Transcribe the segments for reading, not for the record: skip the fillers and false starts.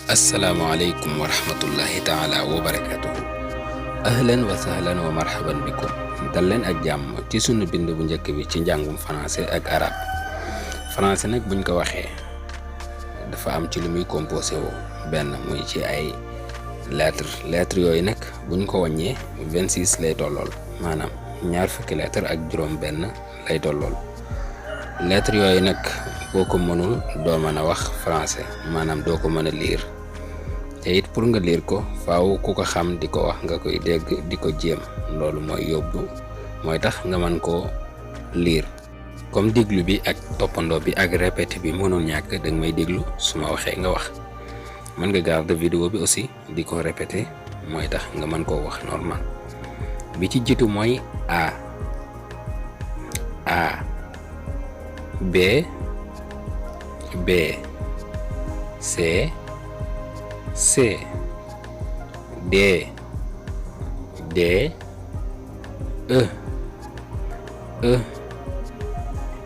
Assalamualaikum warahmatullahi taala wabarakatuh. Ahlan wa sahlan wa marhaban bikum. dal leen ak jàmm ci sunu bind bu njëkk bi ci njàngum français ak arabe. Français nag buñ ko waxee dafa am ci lu muy composé woo benn muy ci ay lettres yooyu nag buñ ko wàññee 26 lay tollool maanaam ñaar fukki lettres ak juróom benn lay tollool. lettres yooyu nag boo ko mënul doo mën a wax français maanaam doo ko mën a lire te it pour nga lire ko faaw ku ko xam di ko wax nga koy dégg di ko jéem loolu mooy tax nga mën koo lire. comme déglu bi ak toppandoo bi ak répété bi mënul ñàkk da nga may déglu su ma waxee nga wax mën nga garder vidéo bi aussi di ko répété mooy tax nga mën koo wax normal. bi ci jiitu mooy A B C D E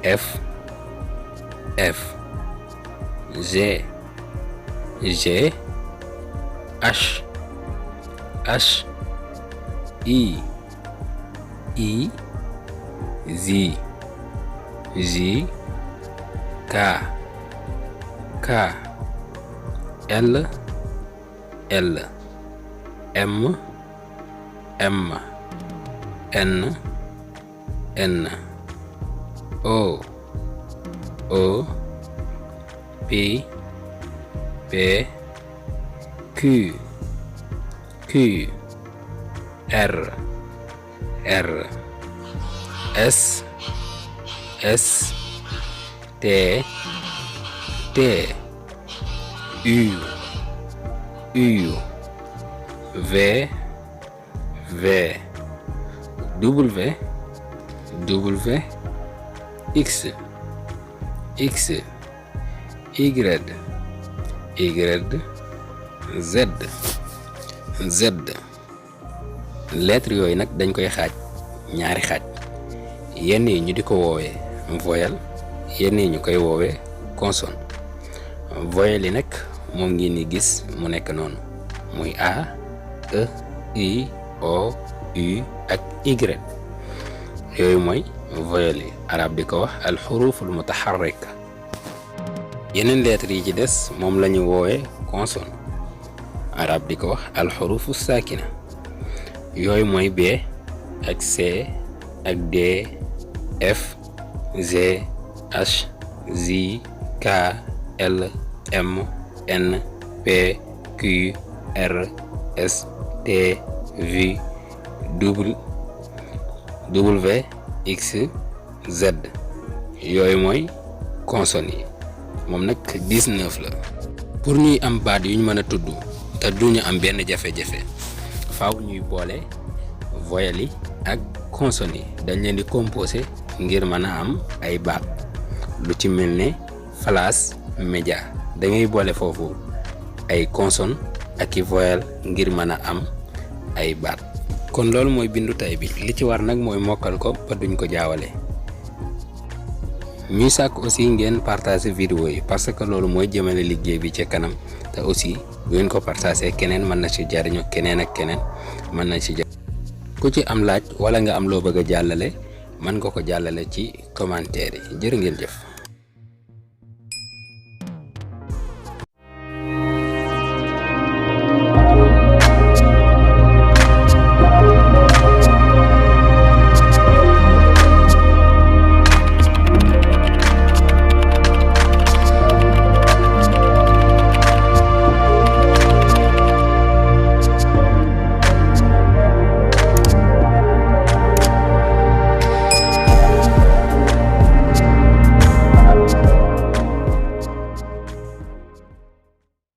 F G H I J K L M N O P Q R S T U V X Y Z lettres yooyu nag dañ koy xaaj ñaari xaaj yenn yi ñu di ko woowee voyelle yenn yi ñu koy woowee consonne. voyelle yi nag moom ngeen ni gis mu nekk noonu muy A E I O U ak Y yooyu mooy voyelle yi arab di ko wax al xuruful mutaharrika. yeneen lettres yi ci des moom la ñu woowee consonne arab di ko wax al xurufu saakina yooyu mooy B ak C ak D F G H J K L M N P Q R S T V W X Z yooyu mooy consonnes yi moom nag 19 la. pour ñuy am baat yu ñu mën a tudd te duñu am benn jafe-jafe faaw ñuy boole voyelles yi ak consonnes yi dañ leen di composé ngir mën a am ay baat lu ci mel ne phrase média da ngay boole foofu ay consonnes ak i voyelles ngir mën a am ay baat. kon loolu mooy bindu tay bi li ci war nag mooy mokkal ko ba duñ ko jaawale. ñuy sàkk aussi ngeen partager vidéo yi parce que loolu mooy jëmale liggéey bi ci kanam te aussi bu ngeen ko partager keneen mën na ci jariñu keneen ak keneen mën na ci ku ci am laaj wala nga am loo bëgg a jàllale mën nga ko jàllale ci commentaire yi jërë ngeen jëf.